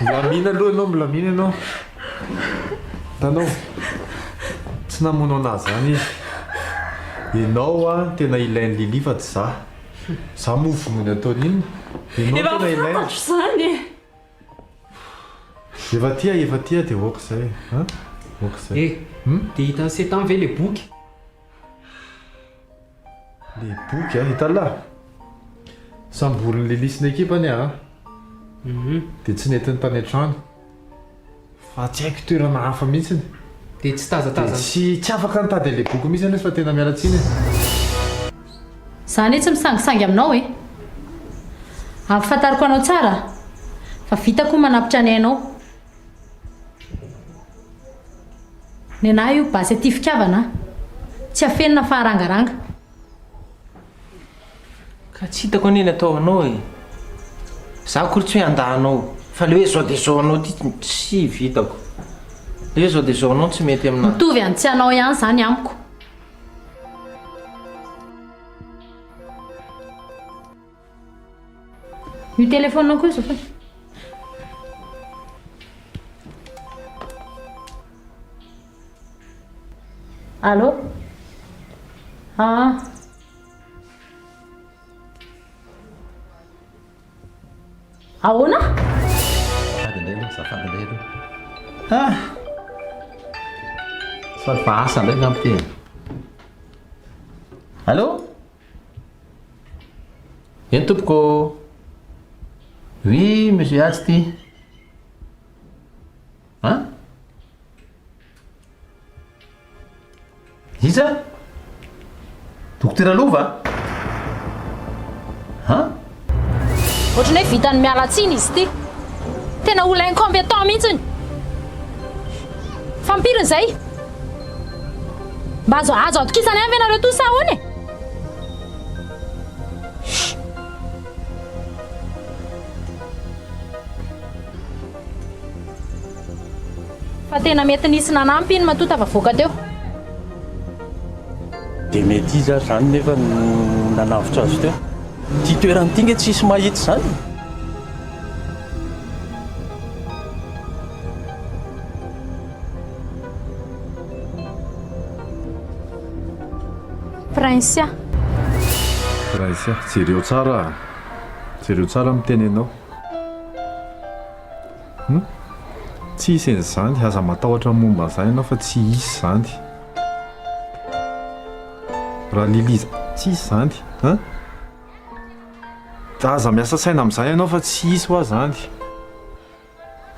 Milamina aloha ianao, milamina ianao. Hitanao, tsy namono an'ahy izany izy. Ianao an, tena ilain'i Lily fa tsy za. Za moa vonoiny ataony inona? Ianao Efa tena ilainy. fantatro izany e! Efa aty aho, efa aty aho dia ok izay e. An? Ok izay. Eh! Dia hitan'i Setan ve ilay boky? Le boky a, hitanlah? Samborin'i Lily sy ny ekipany a, dia tsy nentiny tany an-trano. Fa tsy haiko toerana hafa mihitsiny. Dia tsy tazatazana. Dia tsy tsy afaka nitady an'ilay boky mihitsy anie fa tena miala tsiny e. Za anie tsy misangisangy aminao e. Ampafantariko anao tsara fa vitako ny manapitra ny ainao. Nenaha io basy aty fitiavana a! Tsy afenina fa arangaranga. Ka tsy hitako anie ny atao anao e! Za akory tsy hoe handà anao fa le hoe zao de zao anao ty tsy vitako. Le hoe zao de zao anao tsy mety aminah. Mitovy any tsy anao ihany zany amiko. Io téléphone koa io zafady. Allô? Ah. Ahoana? Azafady indray aloha, azafady indray aloha. Ah! Sady fa asa indray angamba ity e. Allô? Eny tompoko ô. Oui monsieur Atsy ty. An? Iza? Dokotera Lova? An? Ohatran'ny hoe vitan'ny miala tsiny izy ity. Tena olona incompétent mihitsiny. Fa impiry izay? Mba azo azo atokisana ihany ve nareo toa sa ahoana e? Fa tena mety nisy nanampy iny matoa tafavoaka teo. Dia mety iza ary izany nefa no nanavotra azy teo? Ity toerana ity nge tsisy mahita izany e! Princia. Princia, jereo tsara a! Jereo tsara miteny anao. Hum? Tsy hisy an'izany, aza matahotra momba an'izany ianao fa tsy hisy izany. Raha Lily, tsy hisy izany, an? Aza miasa saina amin'izany ianao fa tsy hisy hoa izany.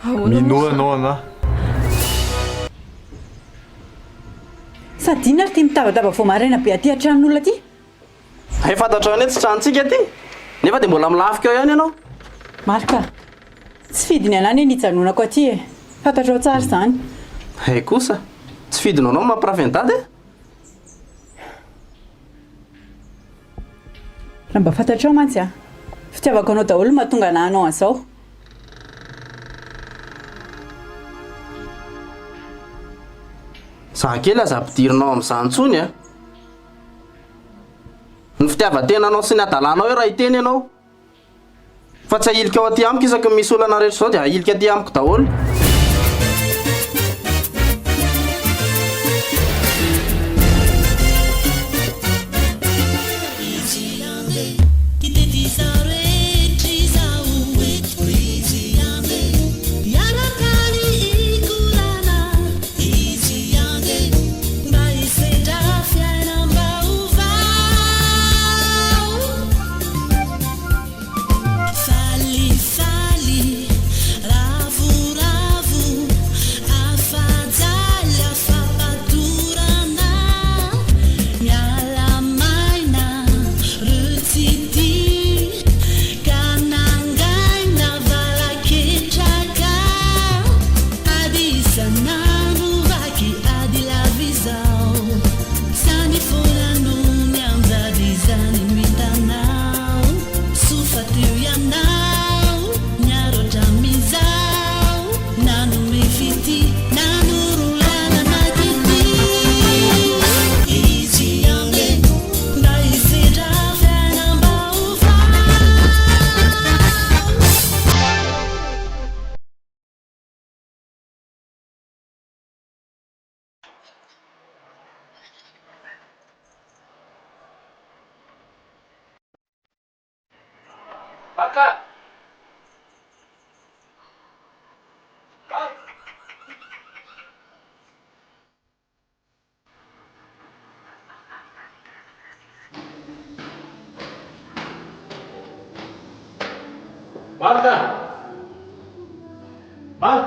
Ahoana moa Minoa izany? anao anah. Sady inona ary ity mitabataba vao maraina be aty an-tranon'olona aty? Hay fantatrao anie tsy tranontsika aty, nefa dia mbola milafika eo ihany ianao. Marc a! Tsy fidiny anah anie ny hijanonako aty e! Fantatrao tsara izany. Hay kosa! Tsy fidiny anao ny mampirafy an'i Dada e! Raha mba fantatrao mantsy a! Fitiavako anao daholo no mahatonga anah hanao an'izao. Za kely aza ampidirinao amin'izany intsony a! Ny fitiavan-tenanao sy ny hadalanao eo raha hiteny ianao. Fa tsy ahilika ao aty amiko isaky ny misy olana rehetra izao dia ahilika aty amiko daholo. Marc a! Marc! Marc a! Marc!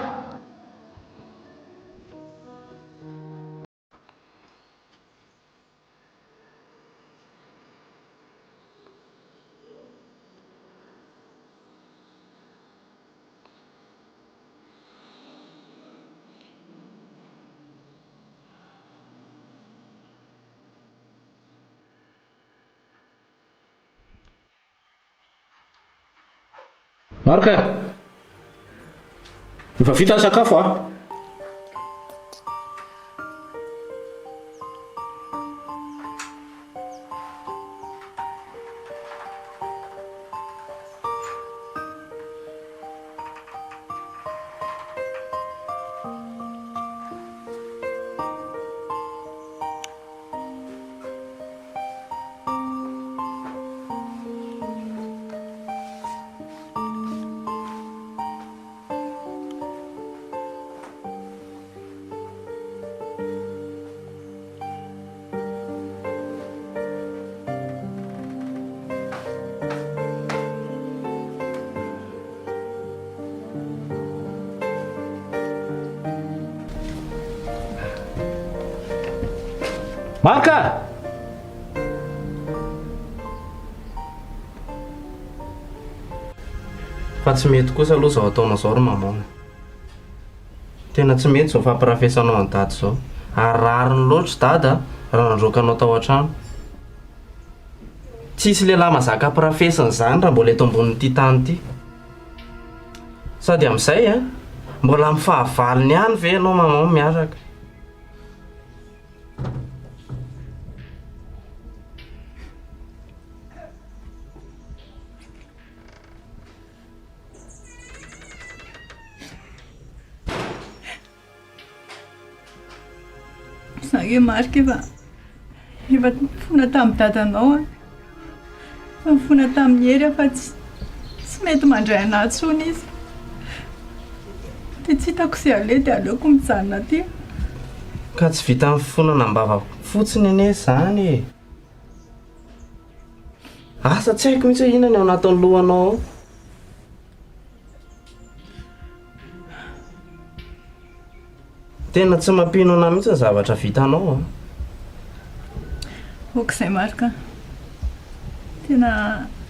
Marc a! Efa vita ny sakafo a! Marc a! Fa tsy mety kosa aloha izao ataonao izao ry maman e. Tena tsy mety izao fampirafesanao an'i dada izao. Ary rariny loatra dada raha nandroaka anao tao an-trano. Tsisy lehilahy mazaka ampirafesina izany raha mbola eto ambonin'ity tany ity. Sady amin'izay an, mbola amin'ny fahavalony ihany ve ianao maman miaraka? Za nge Marc efa efa nifona tamin'ny dadanao aho. Efa nifona tamin'i Hery aho fa tsy tsy mety mandray anah intsony izy. Dia tsy hitako izay aleha dia aleoko mijanona aty. Ka tsy vitan'ny fifonana am-bava fotsiny anie izany e! Asa tsy haiko mihitsy hoe inona ny ao anatin'ny lohanao ao. Tena tsy mampino anah mihitsy ny zavatra vitanao an. Ok izay Marc a. Tena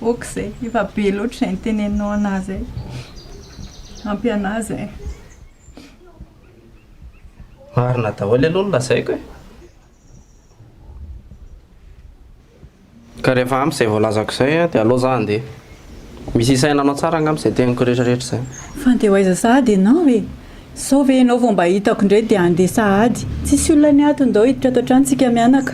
ok izay. Efa be loatra izay niteneninao anah izay. Ampy anah izay. Marina daholo aloha ny lazaiko e. Ka rehefa ampy izay voalazako izay dia aleo za handeha. Misy hisainanao tsara angamba izay teniko rehetra rehetra izay. Fa andeha ho aiza sahady ianao e? Sao ve ianao vao mba hitako indray dia handeha sahady? Tsisy olona ny ato, ndao hiditra ato an-trano tsika mianaka.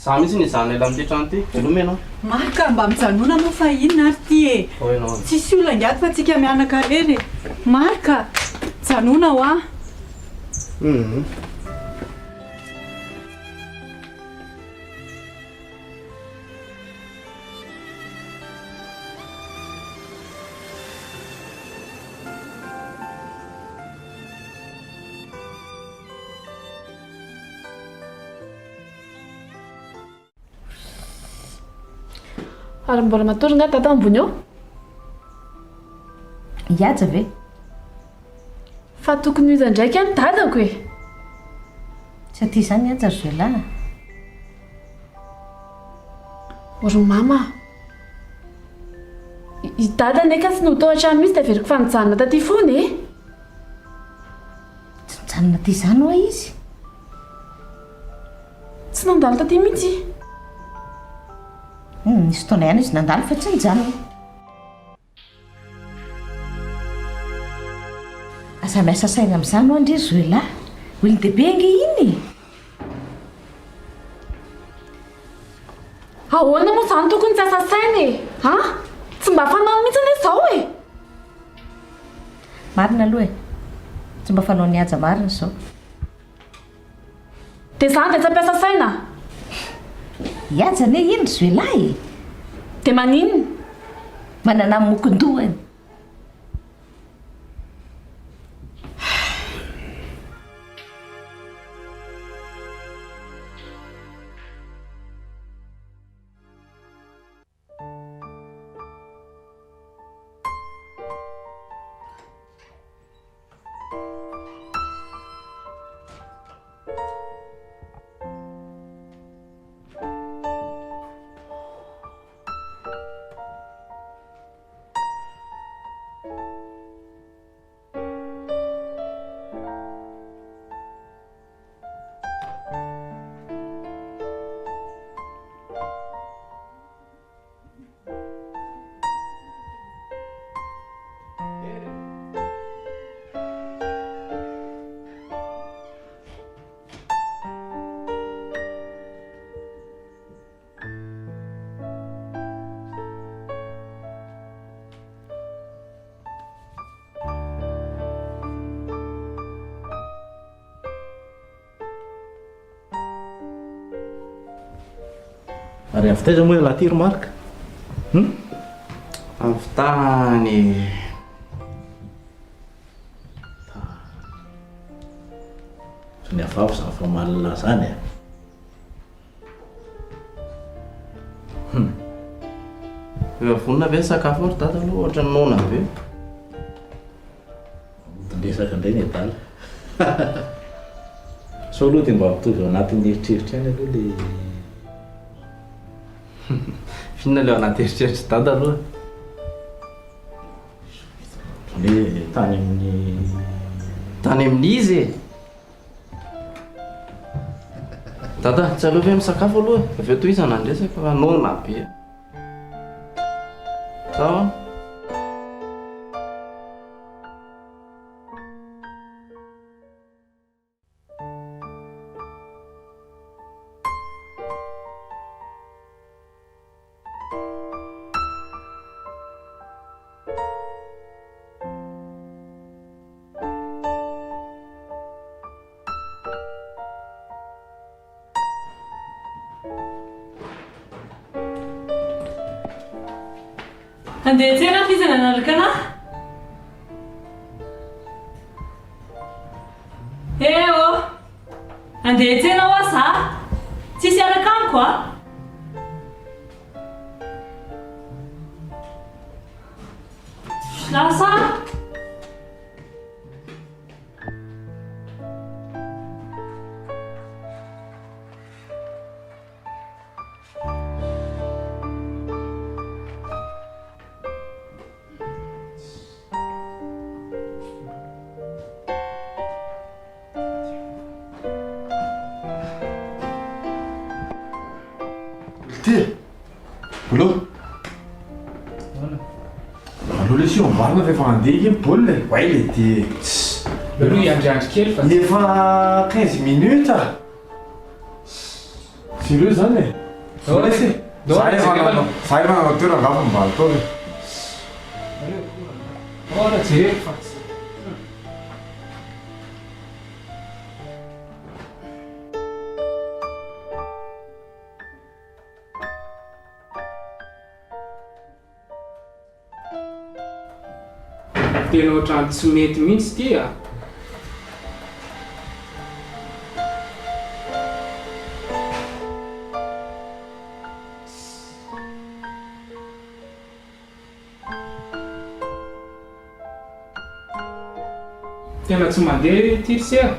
Za mihitsy no hijanona ela amin'ity trano ity. Veloma ianao. Marc a, mba mijanona moa fa inona ary ity e? Ao ianao. Tsisy olona angaha ato fa tsika mianaka irery e. Marc a, mijanona hoa. Hum. Ary mbola matory nga dada ambony eo? Hihaja ve? Fa tokony ho iza ndraiky any dadako e! Tsy aty izany Haja ry zalahy a! Ry mama a! I dada anie ka tsy no tao an-trano mihitsy dia averiko fa nijanona taty foana e! Tsy nijanona aty izany ho'a izy? Tsy nandalo taty mihitsy i. Hum, nisy fotoana ihany izy nandalo fa tsy nijanona. Aza miasa saina amin'izany ho'a ndry ry zoelahy. Olon-dehibe ange iny e! Ahoana moa izany tokony tsy asa saina e! An! Tsy mba fanaony mihitsy anie izao e! Marina aloha e! Tsy mba fanaon'i Haja marina izao. Dia izany dia tsy hampiasa saina? I Haja anie iny ry zoelahy e! Dia maninona? Manana ny mokon-dohany. Ary avy taiza moa ialahy ity ry Marc? Hum? Avy tany. Tany. Ny avy avy izany famalina izany e. Hum. Efa vonona ve ny sakafo ao ry dada aloha ohatran'ny noana be. Modin-dresaka indray ny adala. Sao aloha dia mba mitovy ao anatin'ny eritreritra ihany aloha ilay. F'inona ilay ao anaty eritreritr'i dada aloha? Ny hoe tany amin'ny. Tany amin'iza e? Dada, tsy aleo ve misakafo aloha e? Avy eo tohizana ny resaka fa noana be. Zao an. Handeha hiantsena aho f'iza nanaraka anah? Eh oh! Handeha hiantsena hoa za! Tsisy hiaraka amiko a! Lasa! Ty! Bolo! Aleo lesy io amboarina fa efa handeha iny baolina e! Oay le ty! Aloha hiandriandry kely fa. Efa 15 minutes! Sérieux zany e? Zao lesy e! Za efa nanao, za efa nanao teo rangaha fa mba ataovy e! Ora jereko fa tsy. Tena ohatran'ny tsy mety mihitsy ity a! Tena tsy mandeha ity ry se a!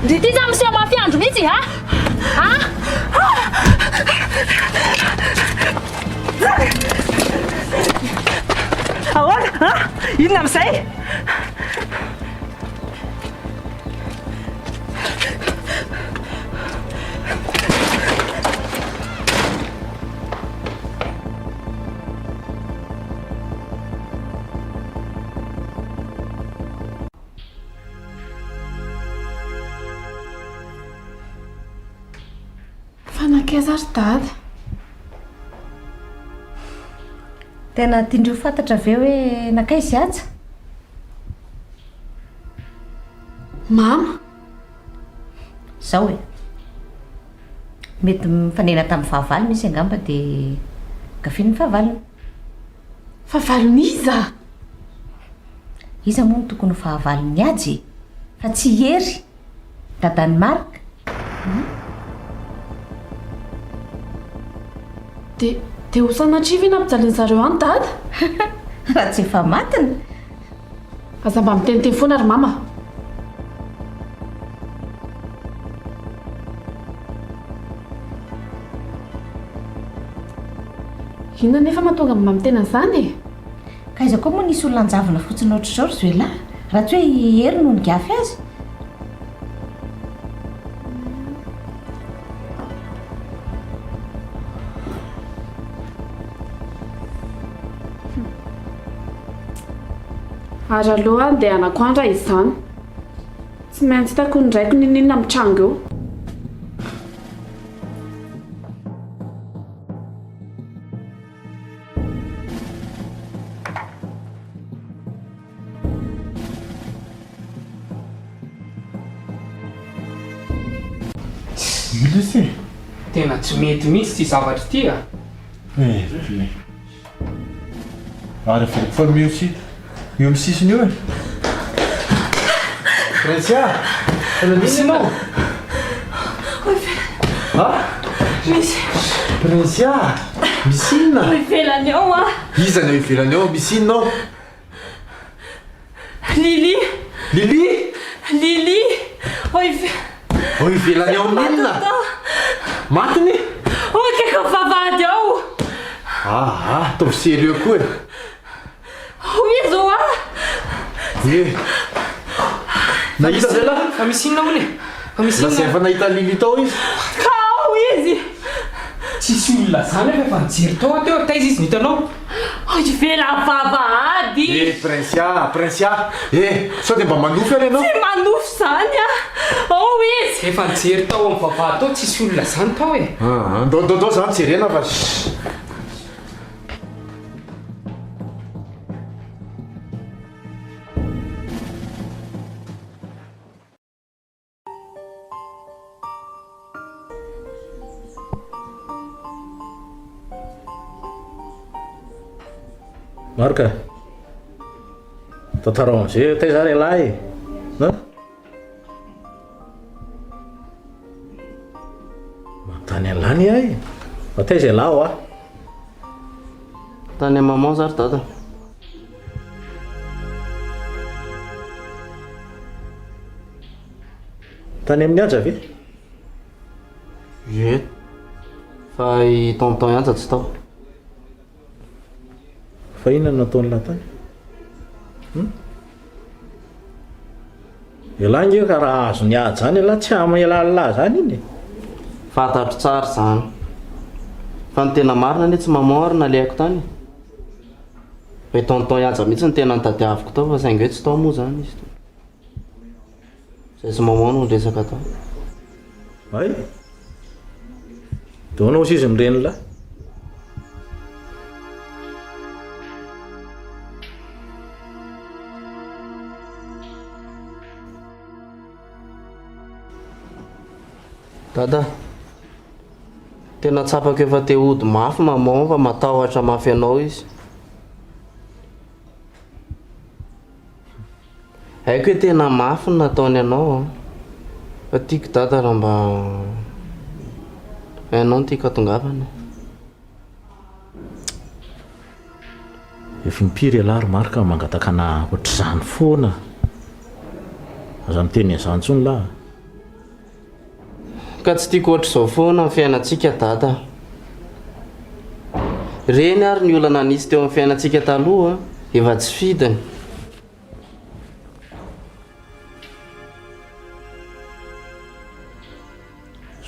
Ndry ty za miseho mafy andro mihitsy a! A! Ahoana? A! Inona amin'izay? Fa nankaiza ry dada? Tena tiandreo fantatra ve hoe nankaiza i Haja? Mama! Zao e! Mety mifanena tamin'ny fahavalony izy angamba dia gafiany ny fahavalony. Fahavalon'iza? Iza moa no tokony ho fahavalon'i Haja e? Fa tsy i Hery, dadan'i Marc? Hum? Dia, dia ho sanatria ve nampijalian'i zareo any Dada? Raha tsy efa matiny? Aza mba miteniteny foana ry mama. Inona anefa mahatonga mba miteny an'izany e? Ka aiza koa moa nisy olona hanjavona fotsiny ohatr'izao ry Zoelah? Raha tsy hoe i Hery no nigafy azy? Ary aleo handehanako any raha izany. Tsy maintsy hitako ny raiko n'inon'inona mitranga eo. Io lesy e! Tena tsy mety mihitsy ity zavatra ity a! Eh, ty. Ary averiko fa mihotsy eo amin'ny sisiny eo e. Princia, tena misy ianao? Ha? Misy. Princia, misy inona? Ao ivelany ao ah. Iza ny ao ivelany ao? Misy inona ao? Lily. Lily? Lily. Ao ivelany. Ao ivelany ao amin'inona? Maty ny? Ao akaikin'ny vavahady ao. Ah, ah, ataovy sérieux koa e. Ao izy hoa. Eh. Nahita ve lahy? Fa misy inona hono e? Fa misy inona? Lazainy fa nahita Lily tao izy. Ka ao izy. Tsisy olona zany aho fa efa nijery tao aho teo, taiza izy no hitanao? Ao ivelan'ny vavahady. Eh Princia, Princia, eh sao dia mba manofy ary ianao? Tsy manofy izany aho, ao izy. Efa nijery tao amin'ny vavahady tao tsisy olona zany tao e. Ah, ndao ndao ndao zany jerena fa. Marc a! Tantarao amizay hoe taiza ary ialahy e! An? Manontany an'lah anie aho e! Fa taiza ialahy hoa? Tany amin'ny maman za ry dada. Tany amin'ny Haja ve? Ie. Fa i tonton Haja tsy tao. Fa inona no nataon'lah tany? Hum? Elah nge ka raha azon'i Haja any elah tsy hamela an'lah zany iny e. Fantatro tsara izany. Fa ny tena marina anie tsy maman ary nalehako tany e. Fa i tonton Haja mihitsy no tena notadiaviko tao fa saingy hoe tsy tao moa izany izy tao. Zay sy maman no niresaka tao. Hay? De ahoana hozy izy ny renin'lah? Dada, tena tsapako efa te hody mafy maman fa matahotra mafy anao izy. Haiko hoe tena mafy ny nataony anao an! Fa tiako dada raha mba hainao ny tiako hatongavana e. Efa impiry ialahy ry Marc mangataka anah ohatr'izany foana. Aza miteny an'izany intsony lah a. Ka tsy tiako ohatr'izao foana ny fiainantsika Dada a. Ireny ary ny olana nisy teo amin'ny fiainantsika taloha efa tsy fidiny.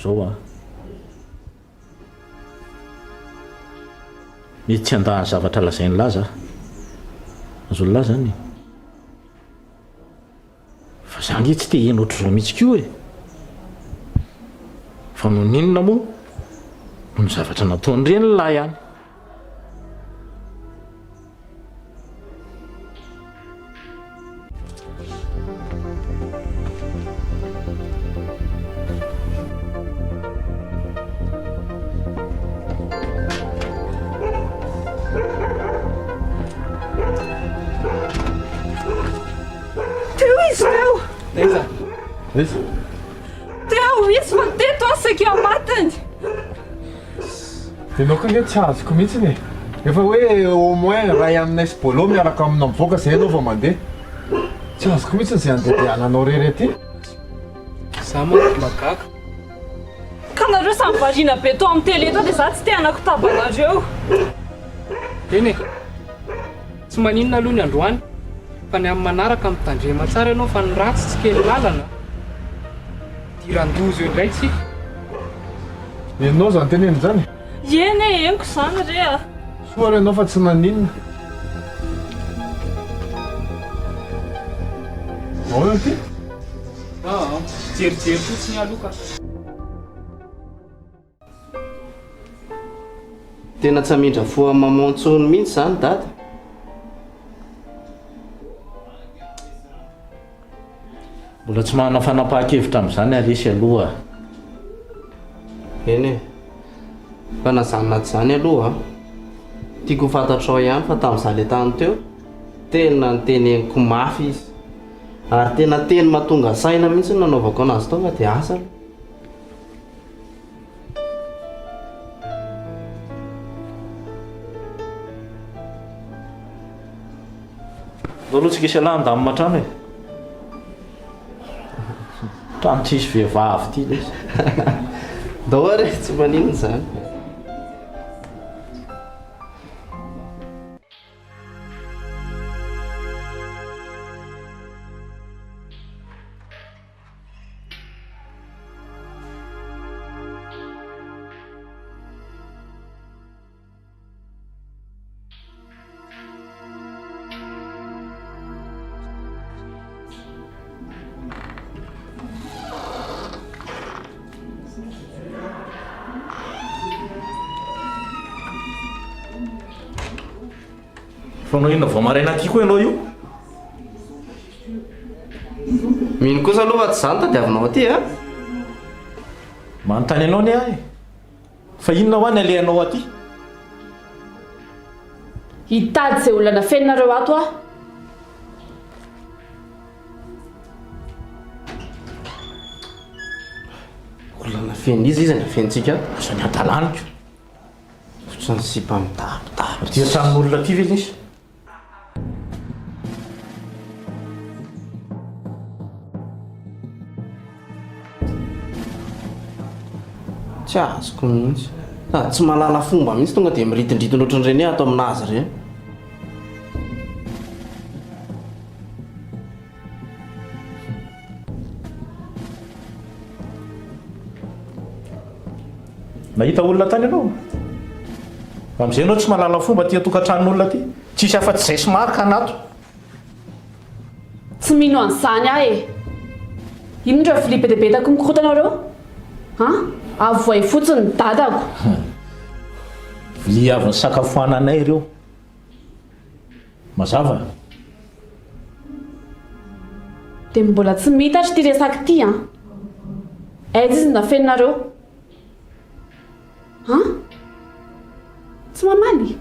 Zao an. Mety tsy handà ny zavatra lazain'i Laza aho. Azon'i Laza zany e. Fa za nge tsy te heno ohatr'izao mihitsy koa e! Fa noho ny inona moa? Noho ny zavatra nataon'ireny lahy any. Teo izy teo. Aiza? Aiza? Teo izy fa teto aho saika matiny. Ianao koa ange tsy azoko mihitsiny e. Efa hoe au moins iray aminay sy Bolo miaraka aminao mivoaka izay ianao vao mandeha. Tsy azoko mihitsy izay andehandehananao irery aty. Za manko mba gaga. Ka nareo samy variana be tao amin'ny télé tao dia za tsy te hanakotaba anareo. Eny e. Tsy maninona aloha ny androany fa ny amin'ny manaraka mitandrema tsara ianao fa ny ratsy tsy kely lalana. Idiran-doza eo indray tsika. Henonao izany teneniny izany? Eny e, henoko izany re a! Soa ary ianao fa tsy naninona. Ahoana ity? Aa, jerijery fotsiny aloha ka. Tena tsy hamindra fo amin'i maman intsony mihitsy izany dada. Mbola tsy manana fanapahan-kevitra amin'izany aho lesy aloha. Eny e. Fa na izany na tsy izany aloha an, tiako ho fantatrao ihany fa tamin'izaho ilay tany teo, tena noteneniko mafy izy. Ary tena teny mahatonga saina mihitsy no nanaovako anazy tao fa dia asa aloha. Ndao aloha tsika hiala handamina trano e. Trano tsisy vehivavy ity lesy. Ndao ary e, tsy maninona izany. Fa anao inona vao maraina aty koa ianao io? Mino kosa aloha fa tsy izany tadiavinao aty a! Manontany anao anie aho e! Fa inona hoa ny alehanao aty? Hitady izay olona nafeninareo ato aho. Olona nafenin'iza iza nafenintsika ato? Aza ny hadalaniko. Ohatran'ny sipa mitapitapy. Aty an-tranon'olona aty ve lesy? Tsy azoko mihitsy. Sady tsy mahalala fomba mihitsy tonga dia miritindritina ohatran'ireny hoe ato aminazy ireny. Nahita olona tany ianao? Amin'izay ianao tsy mahalala fomba aty an-tokantranon'olona aty. Tsisy afa-tsy izay sy Marc anato. Tsy mino an'izany aho e! Inona ireo vilia be dia be hitako mikorontana ireo? An? Avohay fotsiny ny dadako. Vilia avy nisakafoananay ireo. Mazava? Dia mbola tsy miitatra ity resaka ity an! Aiza izy no nafeninareo? An? Tsy mamaly?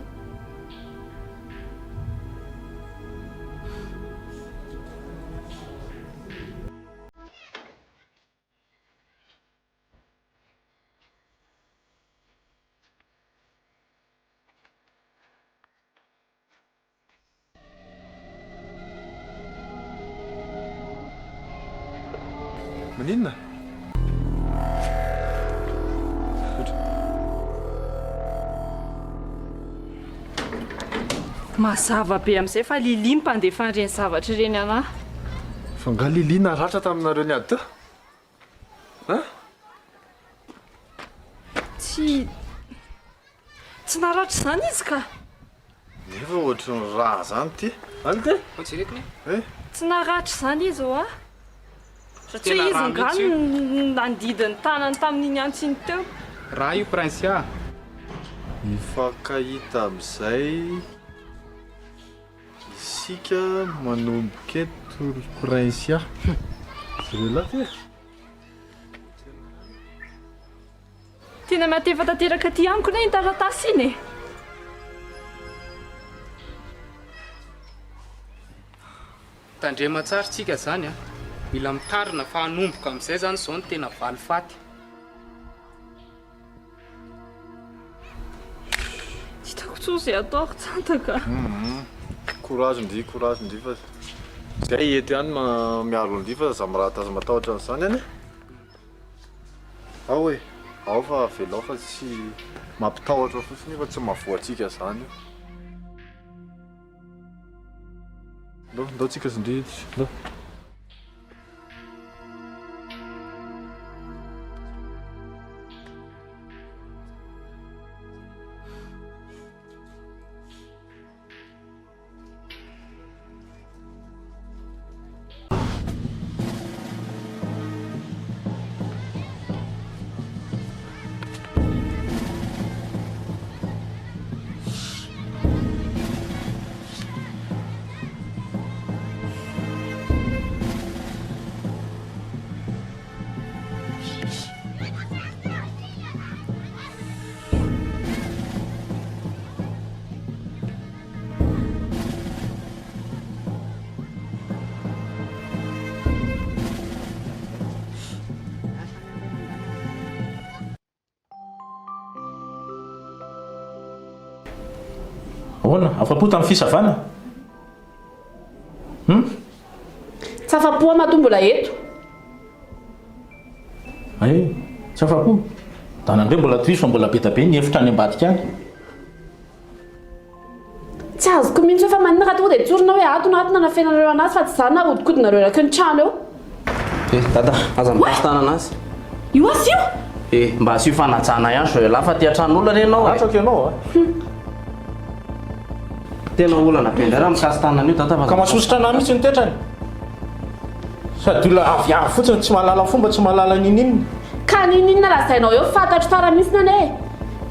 Maninona? Mazava be amin'izay fa Lily mpandefa an'ireny zavatra ireny anah. Fa nga Lily naratra taminareo niady teo? Hein? Tsy. Tsy naratra izany izy ka! Nefa ohatry ny raha zany ity. Any ity? Ho jereko ne. Eh? Tsy naratra izany izy hoa. Raha tsy Tena hoe izy raha angaha mihitsy io. no nandidy ny tanany tamin'iny antsy iny teo. Raha io Prince ah. Mifankahita amin'izay isika manomboka eto ry Prince ah. Jereo lahy ty e. Tena miantefa tanteraka aty amiko anie iny taratasy iny e! Tandrema tsara tsika zany a! Mila mitarina fa hanomboka amin'izay zany izao ny tena valifaty. Tsy hitako intsony izay ataoko Tsantaka a! Courage ndry, courage ndry fa zay eto ihany miaro ndry fa za mirahata aza matahotra an'izany anie. Ao e! Ao fa avelao fa tsy mampitahotra fotsiny io fa tsy mahavoa antsika zany io. Ndao, ndao tsika sy ndry hiditra, ndao. Ahoana? Afa-po tamin'ny fisavana? Hum? Tsy afa-po aho matoa mbola eto. Hay, tsy afa-po? Dana indray mbola tohizo fa mbola be dia be ny efitra any ambadika any. Tsy azoko mihitsy hoe fa maninona raha tonga dia tsorina hoe ato na ato no anafenanareo anazy fa tsy za no ahodikodinareo eraky ny trano eo. Eh, dada, aza mikasi-tanana azy. Io asio! Eh, mba asio fanajana ihany zao ialahy fa aty an-tranon'olona re ianao e. Atrako ianao a. Tena olana be indray raha mikasi-tanana io dada fa. Ka mahasosotra anah mihitsy ny toetrany. Sady olona avy avy fotsiny tsy mahalala fomba tsy mahalala ninininona. Ka ninininona lazainao eo fantatro tsara mihitsy anie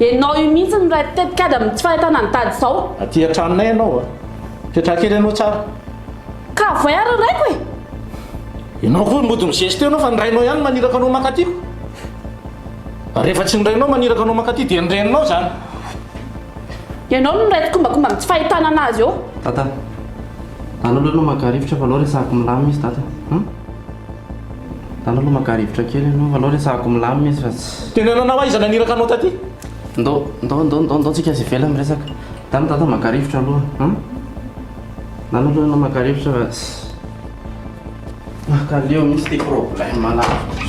e! Enao io mihitsy no miray tetikady amin'ny tsy fahitana an'i dada izao. Aty an-tranonay ianao a! Mipetraha kely ianao tsara. Ka avoay ary ny raiko e! Ianao koa mody mizesta eo ianao fa ny rainao ihany no maniraka anao mankaty. Rehefa tsy ny rainao maniraka anao mankaty dia ny reninao izany. Ianao no miray tsikombakomba amin'ny tsy fahitana anazy eo. Dada, Dana aloha ianao maka rivotra fa aleo resahako milamina izy dada a! Dana aloha maka rivotra kely ianao fa aleo resahako milamina izy fa tsy. Teneno anao aiza naniraka anao taty? Ndao, ndao, ndao, ndao, ndao tsika aza ivelany miresaka. Dana dada maka rivotra aloha a! Dana aloha ianao maka rivotra fa tsy. Mankaleo mihitsy ity problème lavitra.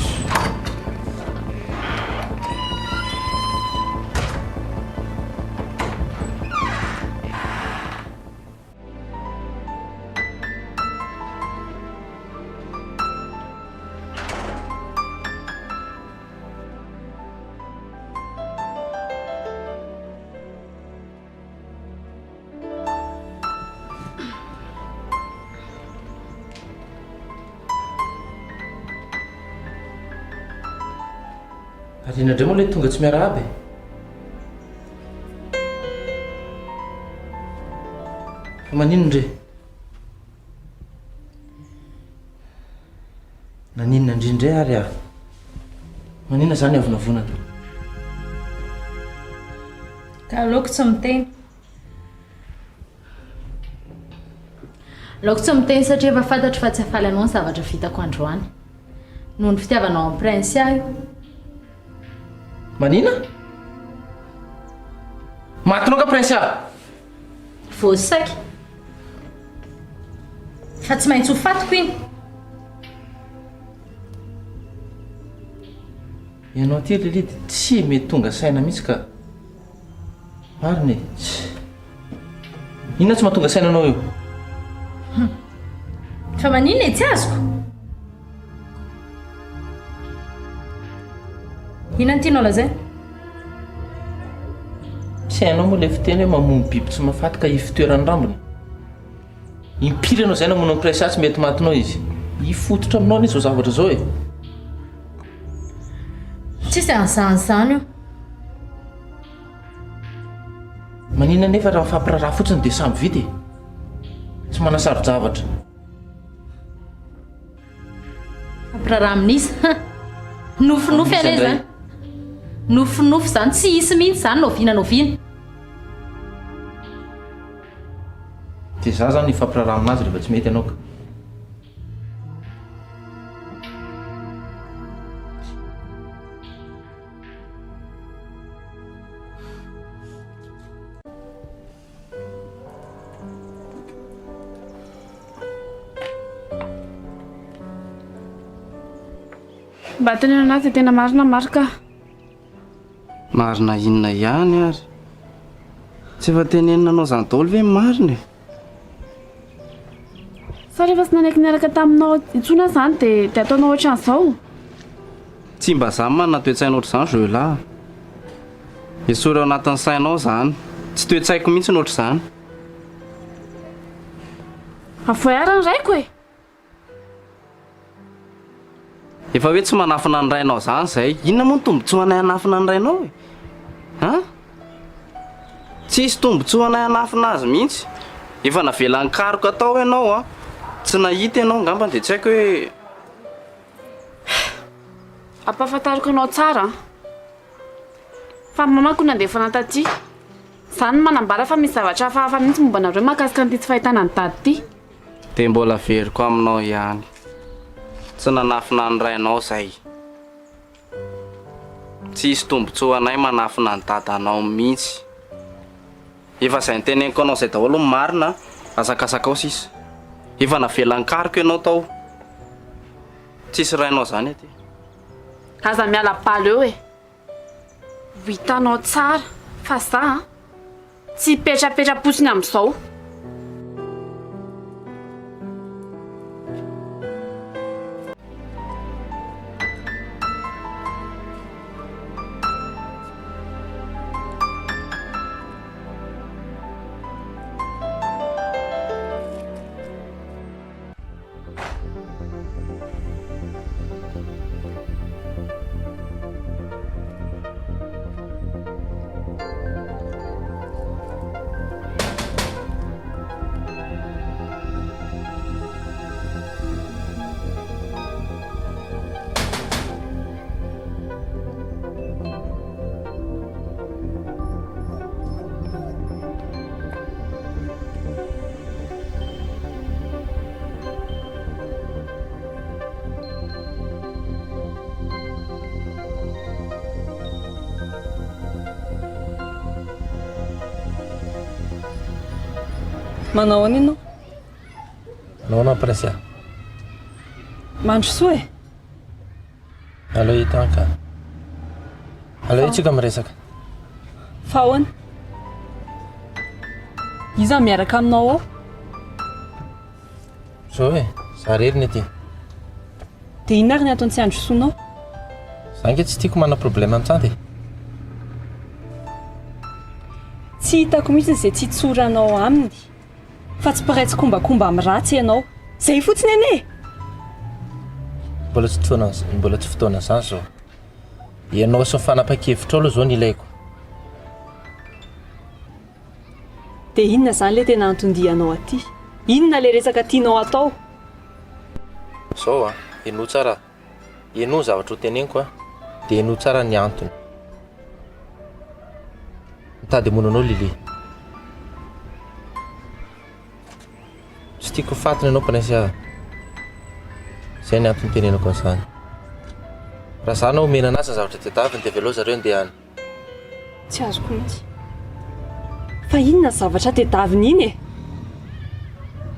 Ary inona indray moa ilay tonga tsy miarahaba e? Fa maninona re? Naninona ndry indray ary aho? Maninona izany avonavonana? Ka aleoko tsy miteny. Aleoko tsy miteny satria efa fantatro fa tsy hahafaly anao ny zavatra vitako androany. Noho ny fitiavanao an'i Prince ahy io. Manina? Matinao ka Prince ah! Vao saika. Fa tsy maintsy ho fatiko iny. Ianao ity ry Lily dia tsy mety tonga saina mihitsy ka. Marina e. Inona tsy mahatonga saina anao io? Hum. Fa maninona e? Tsy azoko. Inona no tianao lazaina? Tsy hainao moa ilay fiteny hoe mamono biby tsy mahafaty ka ifotoeran'ny rambony? Impiry ianao izay namono an'i Precious tsy mety matinao izy? Hifototra aminao anie izao zavatra izao e! Tsisy an'izany izany io. Maninona anefa raha mifampiraharaha fotsiny dia samy vita e? Tsy manasaro-javatra. Mifampiraharaha amin'iza? Nofinofy anie izany. Nofinofy izany, tsy hisy mihitsy izany na oviana na oviana. Dia za zany hifampiraharaha aminazy rehefa tsy mety ianao ka. Mba teneno anazy dia tena marina Marc a. Marina inona ihany ary? Tsy efa tenenina anao izany daholo ve ny marina e? Sa rehefa tsy nanaiky niaraka taminao intsony aho izany dia dia ataonao ohatran'izao? Tsy mba zany manana toe-tsaina ohatr'izany jeu lah. Esory ao anatin'ny sainao izany. Tsy toe-tsaiko mihitsy ny ohatr'izany. Avoay ary ny raiko e! Efa hoe tsy manafina ny rainao izany izay. Inona moa ny tombotsoanay hanafina ny rainao e? An? Tsisy tombotsoanay hanafina azy mihitsy. Efa navela nikaroka tao ianao an. Tsy nahita ianao angambany dia tsy haiko hoe. Ampahafantariko anao tsara an. Fa ny mamako nandefa anah taty. Izany no manambara fa misy zavatra hafahafa mihitsy momba anareo mahakasika an'ity tsy fahitana an'i dada ity. Dia mbola averiko aminao ihany. Tsy nanafina ny rainao izay. Tsy hisy tombontsoa anay manafina ny dadanao mihitsy. Efa izay noteneniko anao izay daholo ny marina, asakasakao sisa. Efa navela nikaroka ianao tao. Tsisy rainao izany aty. Aza miala bala eo e. Ho hitanao tsara fa za an. Tsy hipetrapetra-potsiny amin'izao. Manao ahoana ianao? Manao ahoana Princia? Mandrosoa e! Aleo hita an ka. Aleo itsika miresaka. Fa ahoana? Iza miaraka aminao ao? Zao e, za rery ny aty. Dia inona ary ny antony tsy handrosoanao? Za ange tsy tiako manana problème amin'i Tsanta e. Tsy hitako mihitsy izay tsy hitsoranao aminy fa tsy mpiray tsikombakomba amin'ny ratsy ianao. Izay fotsiny anie e! Mbola tsy fotoana, mbola tsy fotoanan'izany izao. Ianao sy ny fanapahan-kevitrao aloha izao no ilaiko. Dia inona izany ilay tena anton-dianao aty? Inona ilay resaka tianao hatao? Izao an, henoy tsara, henoy ny zavatra ho teneniko an, dia henoy tsara ny antony. Mitady hamono anao Lily. Tsy tiako ho fatiny ianao Prince ah. Izay ny antony itenenako an'izany. Raha za no omena anazy ny zavatra tadiaviny dia avelao zareo handeha any. Tsy azoko mihitsy. Fa inona ny zavatra tedaviny iny e?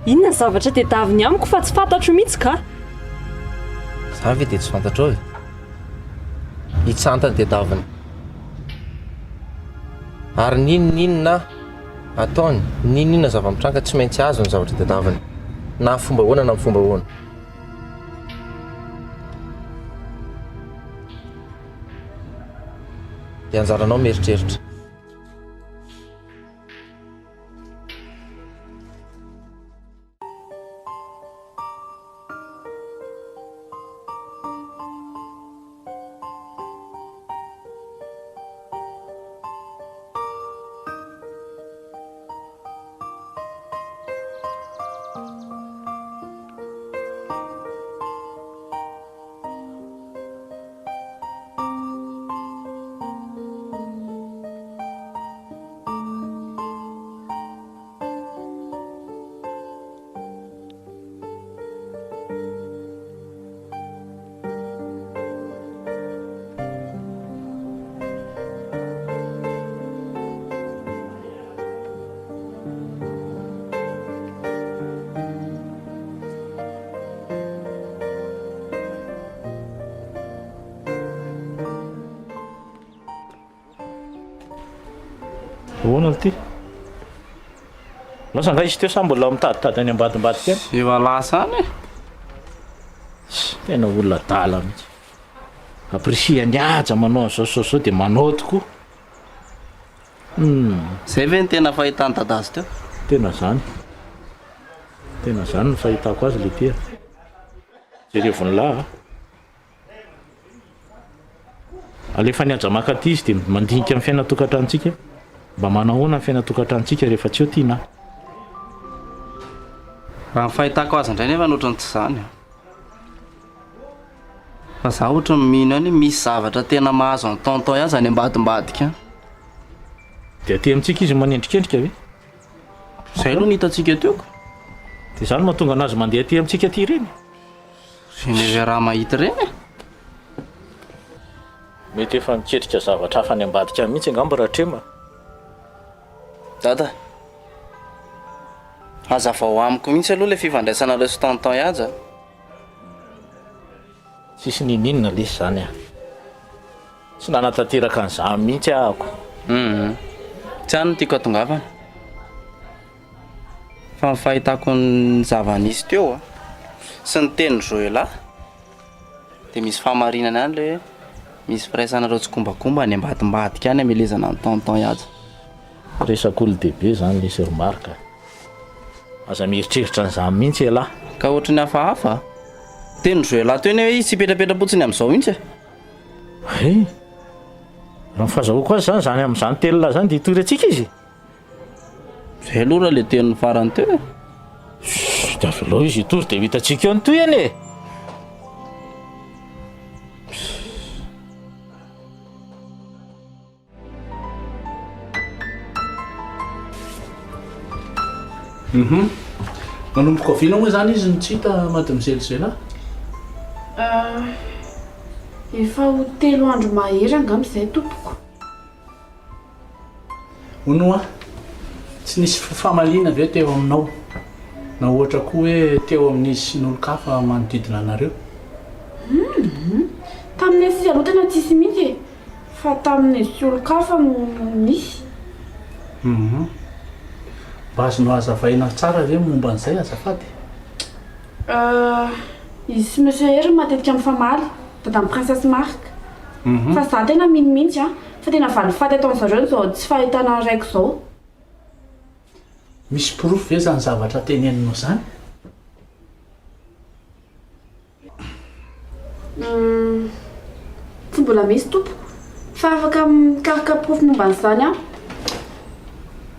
Inona ny zavatra tedaviny amiko fa tsy fantatro mihitsy ka. Zany ve dia tsy fantatrao e? I Tsanta no tedaviny. Ary n'inon'inona. Ataony, n'inon'inona zava-mitranga tsy maintsy azo ny zavatra tadiaviny. Na amin'ny fomba ahoana na amin'ny fomba ahoana. Dia anjaranao mieritreritra. Ahoana ity? Lasa angaha izy teo sa mbola mitaditady any ambadimbadika any? Efa lasa any e. Tena olona adala mihitsy. Apprécier-n'i Haja manao an'izao sy izao izao dia manao tokoa. Hum. Zay ve no tena fahitan'i Dada azy teo? Tena zany. Tena zany ny fahitako azy le ty a. Jerevo ny lahy a. Alefan'i Haja maka aty izy dia mandinika ny fiainan-tokantranontsika. Mba manahoana ny fiainan-tokantranontsika rehefa tsy eo Tiana? Raha ny fahitako azy indray nefa ohatran'ny tsy izany a. Fa za ohatran'ny mino ihany hoe misy zavatra tena mahazo an'i tonton ihany zany ambadimbadika any. Dia aty amintsika izy manendrikendrika ve? Zay aloha no hitantsika teo ka. Dia izany no mahatonga anazy mandeha aty amintsika aty ireny? Ireny raha mahita ireny e! Mety efa miketrika zavatra hafa any ambadika any mihitsy angamba Ratrema. Dada, hazavao amiko mihitsy aloha ilay fifandraisanareo sy tonton Haja a! Tsisy niniana lesy zany ah. Tsy nanatanteraka an'izany mihitsy ahako. Hum. Tsy any no tiako hatongavana. Fa ny fahitako ny zava-nisy teo a, sy ny tenin'i Joela dia misy fahamarinana ihany ilay hoe misy firaisanareo tsikombakomba any ambadimbadika any hamelezana an'i Tonton Haja. Resak'olon-dehibe zany lesy ry Marc a. Aza mieritreritra an'izany mihitsy ialahy. Ka ohatry ny hafahafa a. Tenin'i Joela teo anie hoe izy tsy hipetrapetra-potsiny amin'izao mihitsy e. Hay! Raha ny fahazahoako azy izany, izany amin'izany telolahy izany dia hitory antsika izy. Izay aloha raha ilay teniny farany teo e. Chut, avelao izy hitory dia ho hitantsika eo ny tohiny e. Mhm. Manomboka oviana moa izany izy no tsy hita Mademoiselle Zela? Euh, efa ho telo andro mahery angamba izay tompoko. Hono hoa, tsy nisy fifamaliana ve teo aminao? Na ohatra koa hoe teo amin'izy sy ny olon-kafa manodidina anareo? Hum, taminay sy izy aloha tena tsisy mihitsy e! Fa tamin'izy sy olon-kafa no nisy. Hum. Mba azonao hazavaina tsara ve ny momba an'izay azafady? Euh, izy sy Monsieur Hery matetika mifamaly, dadan'i Princesse Marc. Fa za tena mino mihitsy an, fa tena valifaty ataon'zareo izao tsy fahitana ny raiko izao. Misy porofo ve izany zavatra teneninao izany? Humm, tsy mbola misy tompoko, fa afaka mikaroka porofo momba an'izany aho.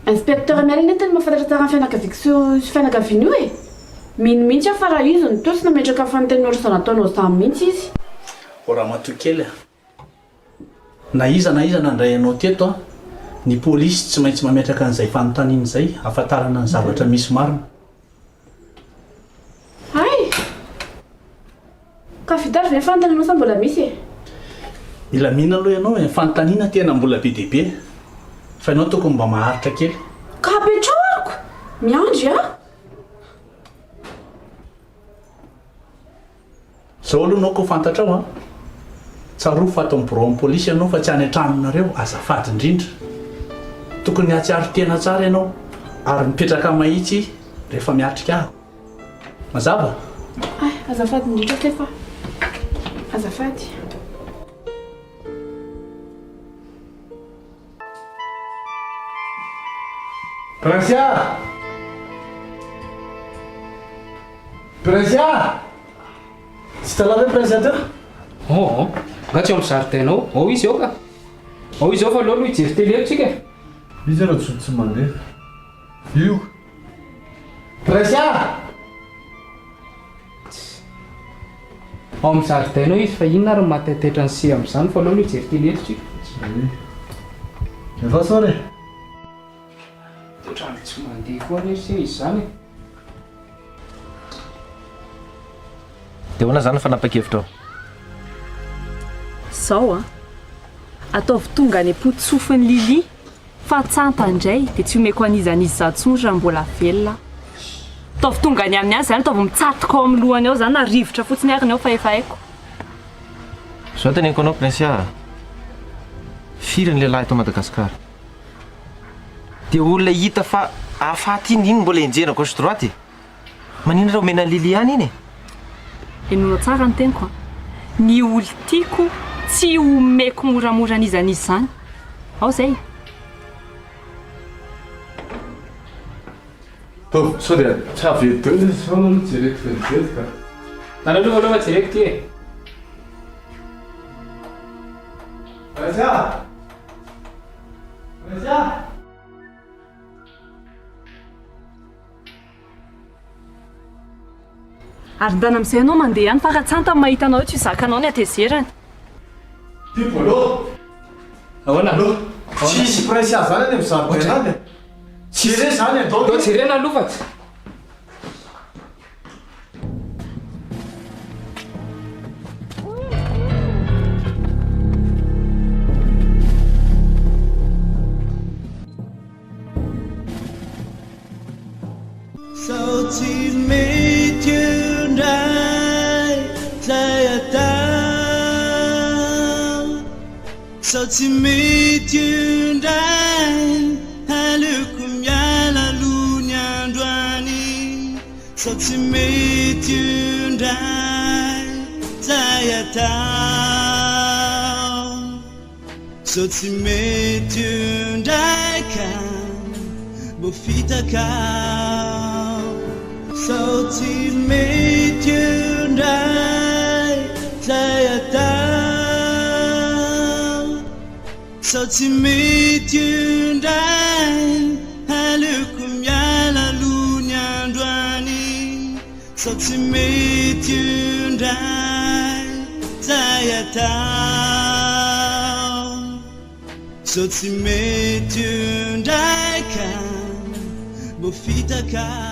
Inspecteur Mialy anie tena mahafantatra tsara ny fianakaviako sy io fianakaviana io e! Mino mihitsy aho fa raha izy no teo tsy nametraka fanontaniana ohatr'izao nataonao izany mihitsy izy. O ramatoa kely a! Na iza na iza nandray anao teto a, ny polisy tsy maintsy mametraka an'izay fanontaniana izay hahafantarana ny zavatra misy marina. Hay! Ka vita ary ve ny fanontanianao sa mbola misy e? Milamina aloha ianao e, ny fanontaniana tena mbola be dia be fa ianao tokony mba maharitra kely. Ka apetraho ary ko! Miandry aho. Zao aloha nao ko fantatrao an! Tsarovy fa ato amin'ny biraon'ny polisy ianao fa tsy any an-tranonareo, azafady indrindra. Tokony hahatsiaro tena tsara ianao. Ary mipetraka mahitsy rehefa miatrika ahy. Mazava? Ay, azafady indrindra Kefa. Azafady. Princia! Princia! Tsy hitanao ve Princia teo? Oh, nga tsy ao amin'ny jardin ao? Ao izy ao ka. Ao izy ao fa aleo aloha hijery télé eto tsika e. Izy aloha tsy tsy mandeha. Io. Princia! Ao amin'ny jardin ao izy fa inona ary no mahataitaitra an'i se amin'izany fa aleo aloha hijery télé eto tsika. Efa sorry e. Ohatran'ny tsy mandeha koa anie se izy izany e. Dia ahoana izany ny fanapahan-kevitrao? Izao an! Ataovy tonga any am-pototsofin'i Lily fa tsanta indray dia tsy omeko an'iza n'iza intsony raha mbola velona aho. Ataovy tonga any aminy any izany, ataovy mitsatoka ao amin'ny lohany ao izany na rivotra fotsiny ary ny ao fa efa haiko. Izao teneniko anao Princia a! Firy ny lehilahy eto Madagasikara? Dia olona hita fa hahafaty iny, iny mbola enjehina gauche droite e! Maninona raha omena an'i Lily ihany iny e? Henoinao tsara ny teniko an! Ny olon-tiako tsy omeko moramora an'iza n'iza izany. Ao izay. Ataovy sao dia tsy avy eto daholo izy sao aloha jereko vetivety ka. Tany aloha aloha fa jereko ity e. Raja! Raja! Ary ndana amin'izay ianao mandeha any fa raha tsanta ny mahita anao eo tsy ho zakanao ny hatezerany. Ty Bolo! Ahoana? Allo! Tsy hisy presse azy zany any amin'ny jardin any e! Jere zany andao Ndao jerena aloha fa tsy. Sao tsy mety eo indray zay atao Sao tsy mety eo indray aleoko miala aloha ny androany Sao tsy mety eo indray zay atao Sao tsy mety eo indray ka mbo fitaka Sao tsy mety eo indray zay atao Sao tsy mety eo indray aleoko miala aloha ny androany Sao tsy mety io indray zay atao Sao tsy mety io indray ka mbo fitaka.